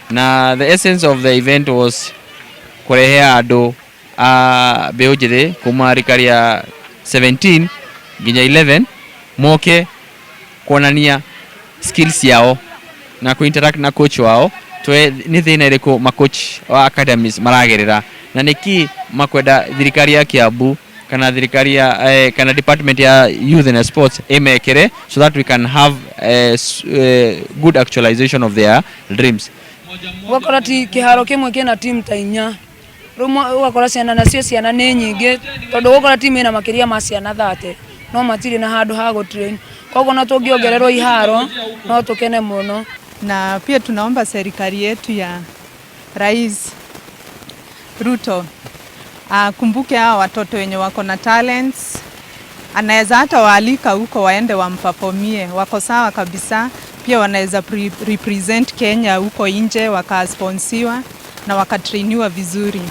Na the essence of the event was kũrehe andũ a mbeũ njĩthĩ kuma rika rĩa 17 nginya 11 moke kuonania skills ciao na ku interact na coach wao, twe nĩ thĩna ĩrĩkũ ma coach wa academies maragerera na nĩkĩ makwenda thirikari ya Kiambu kana thirikari ya kana department ya youth and sports ĩmekĩre so that we can have good actualization of their dreams. Ũgakora ti kĩharo kĩmwe kĩna timu ta inya, rĩu ũgakora ciana nacio ciana nĩ nyingĩ, tondũ ũgũkora timu ĩna makĩria ma ciana 30 no matirĩ na handũ ha gũ train. Koguo na tũngĩongererwo iharo no tũkene mũno. Na pia tunaomba serikali yetu ya Rais Ruto akumbuke hawa watoto wenye wako na talents, anaweza hata waalika huko waende wamperformie, wako sawa kabisa. Pia wanaweza represent Kenya huko nje, wakasponsiwa na wakatrainiwa vizuri.